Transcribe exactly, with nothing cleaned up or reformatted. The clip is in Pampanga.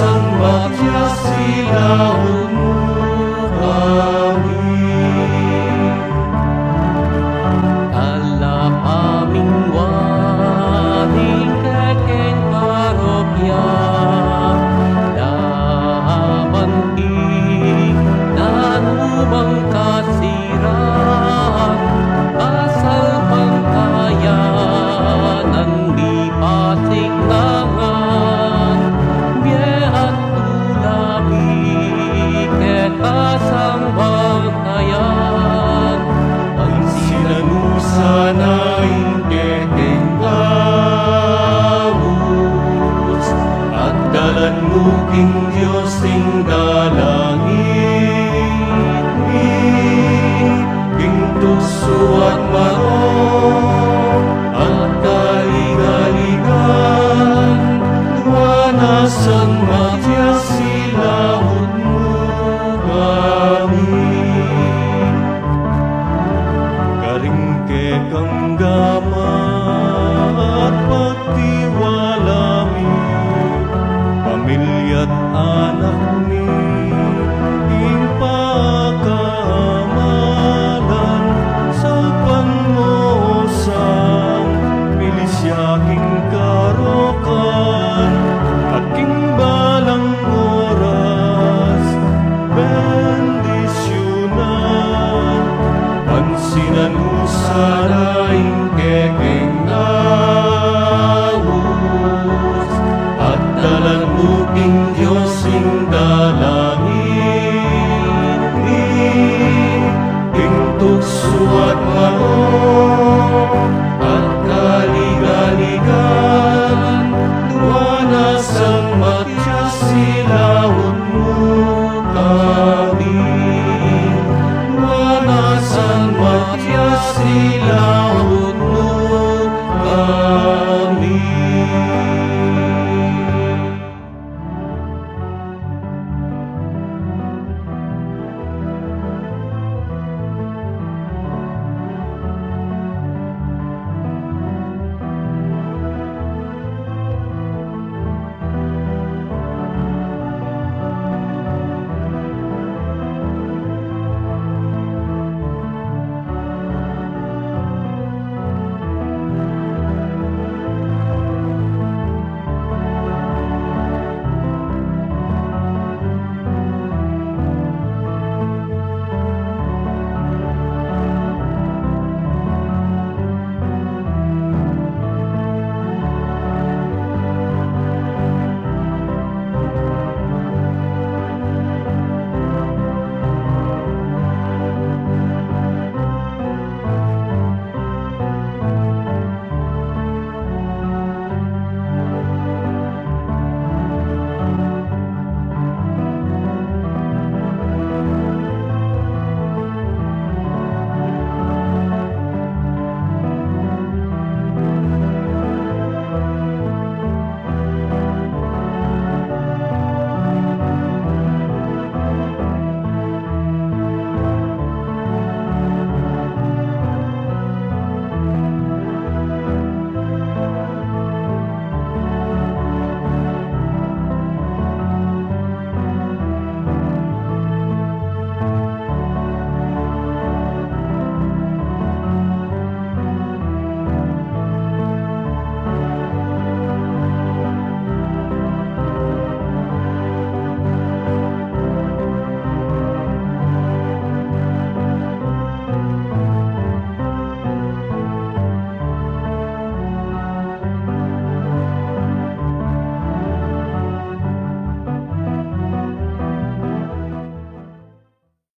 Sambat ya, silaud mu kami. Talapa ming wari ing kekeng parokya, laban king nanumang kasiran, kasalpantayanan, mipasikangan, bie at tulabi, kekasang batayan. Pansinan mu sana ing kekeng gaus, at dalan mu king Dios ing dalangit mi, king tuksu at marok at kaligaligan, nuan a San Matias, silaud mu kami. Karing kekang gamat pagtiwala mi, pamilya't anak mi, ing pakamalan, saupan mu sang milisya king karokan, at king balang oras bendisyunan. Pansinan mu sana ing kekeng gaus, at dalan mu king Dios ing dalangit